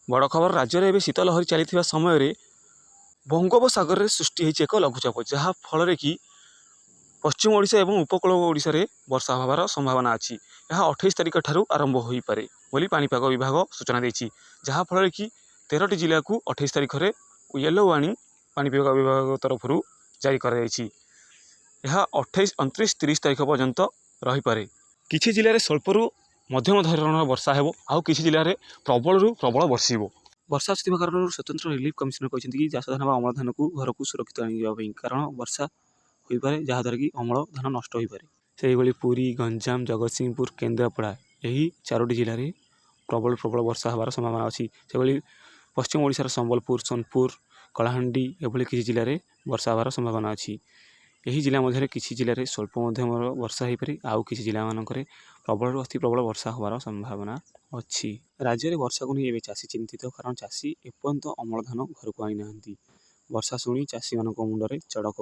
ବଡ଼ ଖବର, ରାଜ୍ୟରେ ଏବେ ଶୀତ ଲହରୀ ଚାଲିଥିବା ସମୟରେ ବଙ୍ଗୋପସାଗରରେ ସୃଷ୍ଟି ହୋଇଛି ଏକ ଲଘୁଚାପ, ଯାହାଫଳରେ କି ପଶ୍ଚିମ ଓଡ଼ିଶା ଏବଂ ଉପକୂଳ ଓଡ଼ିଶାରେ ବର୍ଷା ହେବାର ସମ୍ଭାବନା ଅଛି। ଏହା 28 ତାରିଖ ଠାରୁ ଆରମ୍ଭ ହୋଇପାରେ ବୋଲି ପାଣିପାଗ ବିଭାଗ ସୂଚନା ଦେଇଛି, ଯାହାଫଳରେ କି 13ଟି ଜିଲ୍ଲାକୁ 28 ତାରିଖରେ ୟେଲୋ ୱାର୍ଣ୍ଣିଂ ପାଣିପାଗ ବିଭାଗ ତରଫରୁ ଜାରି କରାଯାଇଛି। ଏହା 28, 29, 30 ତାରିଖ ପର୍ଯ୍ୟନ୍ତ ରହିପାରେ। କିଛି ଜିଲ୍ଲାରେ ସ୍ୱଳ୍ପରୁ ମଧ୍ୟମ ଧରଣର ବର୍ଷା ହେବ, ଆଉ କିଛି ଜିଲ୍ଲାରେ ପ୍ରବଳରୁ ପ୍ରବଳ ବର୍ଷିବ। ବର୍ଷା ଆସୁଥିବା କାରଣରୁ ସ୍ୱତନ୍ତ୍ର ରିଲିଫ୍ କମିଶନର କହିଛନ୍ତି କି ଚାଷ ଧାନ ବା ଅମଳ ଧାନକୁ ଘରକୁ ସୁରକ୍ଷିତ ଆଣିଯିବା ପାଇଁ, କାରଣ ବର୍ଷା ହୋଇପାରେ, ଯାହାଦ୍ୱାରା କି ଅମଳ ଧାନ ନଷ୍ଟ ହୋଇପାରେ। ସେହିଭଳି ପୁରୀ, ଗଞ୍ଜାମ, ଜଗତସିଂହପୁର, କେନ୍ଦ୍ରାପଡ଼ା ଏହି ଚାରୋଟି ଜିଲ୍ଲାରେ ପ୍ରବଳ ପ୍ରବଳ ବର୍ଷା ହେବାର ସମ୍ଭାବନା ଅଛି। ସେଭଳି ପଶ୍ଚିମ ଓଡ଼ିଶାର ସମ୍ବଲପୁର, ସୋନପୁର, କଳାହାଣ୍ଡି ଏଭଳି କିଛି ଜିଲ୍ଲାରେ ବର୍ଷା ହେବାର ସମ୍ଭାବନା ଅଛି। ଏହି ଜିଲ୍ଲା ମଧ୍ୟରେ କିଛି ଜିଲ୍ଲାରେ ସ୍ୱଳ୍ପ ମଧ୍ୟମର ବର୍ଷା ହୋଇପାରେ, ଆଉ କିଛି ଜିଲ୍ଲାମାନଙ୍କରେ ପ୍ରବଳରୁ ଅତି ପ୍ରବଳ ବର୍ଷା ହେବାର ସମ୍ଭାବନା ଅଛି। ରାଜ୍ୟରେ ବର୍ଷାକୁ ନେଇ ଏବେ ଚାଷୀ ଚିନ୍ତିତ, କାରଣ ଚାଷୀ ଏପର୍ଯ୍ୟନ୍ତ ଅମଳ ଧାନ ଘରକୁ ଆଣିନାହାନ୍ତି। ବର୍ଷା ଶୁଣି ଚାଷୀମାନଙ୍କ ମୁଣ୍ଡରେ ଚଡ଼କ।